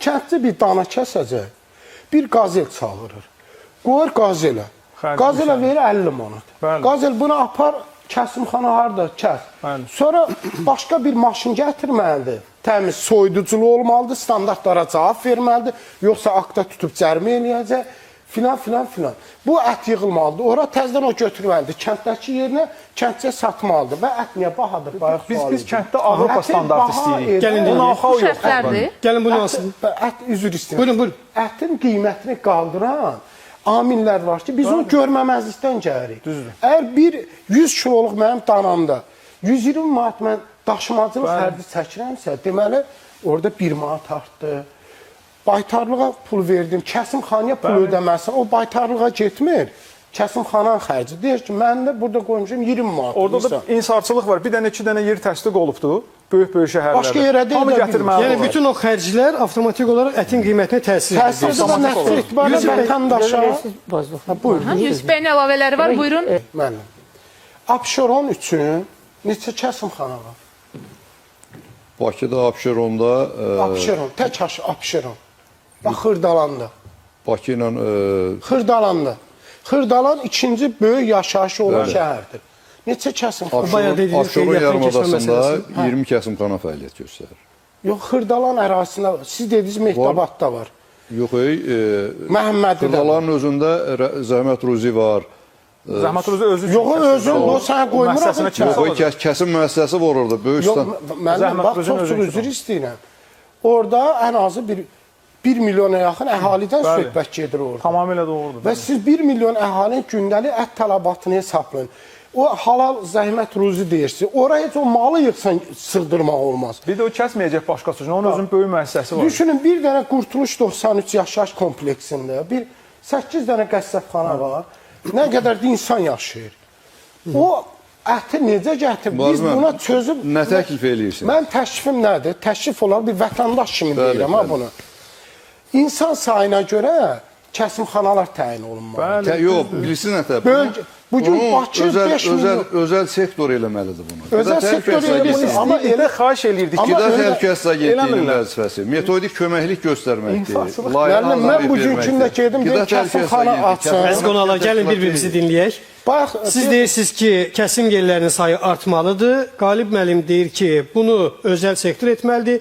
Kəndli bir dana kəsəcək, bir qazel çağırır. Qoyur qazelə. Xərcini Qazelə sən. verir 50 manat. Bəli. Qazel bunu apar kəsimxana harda kəs. Bəli. Sonra başqa bir maşın gətirməlidir. Təmiz soyuduculu olmalıdır, standartlara cavab verməlidir. Yoxsa akta tutub cərimə eləyəcək. Filan filan filan. Bu ət yığılmalıdır. Ora təzədən o götürməlidir. Kənddəki yerinə kəndçiyə satmalıdır. Və ət niyə bahadır? Bayaq Biz sual biz edildi. kənddə Avropa Ətin standartı baha istəyirik. edən- Gəlin O deyək. know-how Bu yox. şərtlərdir. Gəlin bunu alsın. Ət üzr istəyirəm. Buyurun, buyurun. Ətin qiymətini qaldıran amillər var ki, biz onu görməməzlikdən gəlirik. Düzdür. Əgər bir 100 kiloluq mənim danamda 120 manat mən daşımacılıq xərci çəkirəmsə, deməli orada 1 manat artdı. Baytarlığa pul verdim, kəsimxanaya pul Bəli. ödəməlisən. O baytarlığa getmir. Kəsimxananın xərci. Deyir ki, mən də burada qoymuşam 20 manat. Orada da insarçılıq var. Bir dənə, iki dənə yer təsdiq olubdu. Böyük-böyük şəhərlərdə. Başqa yerə də Hamı edə bilmir. gətirməli Yəni olar. bütün o xərclər avtomatik olaraq ətin qiymətinə təsir edir. Təsir edir və Avtomatik nəticə olaraq. etibarilə Yusuf bəy, vətəndaşa Siz bozduq. Ha, buyurun. Yusuf bəyin əlavələri var. Buyurun. Müəllim. Abşeron üçün neçə kəsimxana var? Bakıda Abşeronda Abşeron, tək Abşeron. Bax Xırdalanda. Bakı ilə Xırdalanda. Xırdalan ikinci böyük yaşayışı olan Bəli. şəhərdir. Neçə kəsimxana? Bayaq dediyiniz Abşeron qeydiyyatdan keçmə yarımadasında məsələsi. 20 kəsimxana fəaliyyət göstərir. Yox, Xırdalan ərazisində siz dediniz Mehtabadda var. Yox, ey, Məhəmmədlidə var. Xırdalanın özündə Zəhmət Ruzi var. Zəhmət Ruzi özü üçün Yox, kəsir. özün o sənə qoymur Müəssisəsinə axı. kimsə Yox, ey, kəsim müəssisəsi var orada. Böyük Yox, müəllim, Zəhmət bax Ruzinin çox özü çox üçün üzr istəyirəm. Orada ən azı bir 1 milyona yaxın əhalidən Bəli. söhbət gedir orada. Tamamilə doğrudur. Və siz 1 milyon əhalinin gündəlik ət tələbatını hesablayın. O halal zəhmət ruzi deyirsiniz. Ora heç o malı yığsan sığdırmaq olmaz. Bir də o kəsməyəcək başqası üçün. Onun özünün böyük müəssisəsi var. Düşünün bir dənə Qurtuluş 93 yaşayış kompleksində bir 8 dənə qəssabxana var. Nə qədər də insan yaşayır. O əti necə gətirib? Biz Müəllim, buna çözüm Nə təklif eləyirsiniz? Mən təklifim nədir? Təklif olaraq bir vətəndaş kimi Bəli, deyirəm ha bəli. bunu. İnsan sayına görə kəsimxanalar təyin olunmalıdır. Bəli. Yox, bilirsiniz nətər? Bugün Bunu Bakı özəl, 5 özəl, milyon- özəl sektor eləməlidir bunu. Özəl Qida sektor Təhlükəsizlik eləsin, Agentliyinin- amma Amma elə xahiş eləyirdik ki, Amma Qida elə- Təhlükəsizlik Agentliyinin Eləmirlər. vəzifəsi metodik köməklik göstərməkdir. İnsansızlıq. layihə Müəllim, mən hazırlayıb bugünkü verməkdir. gündə gedim, Qida deyim, kəsimxana Təhlükəsizlik açsın. Agentliyinin Əziz qonaqlar, gəlin bir-birimizi dinləyək. Bax, Siz deyirsiniz ki, kəsim yerlərinin sayı artmalıdır. Qalib müəllim deyir ki, bunu özəl sektor etməlidir.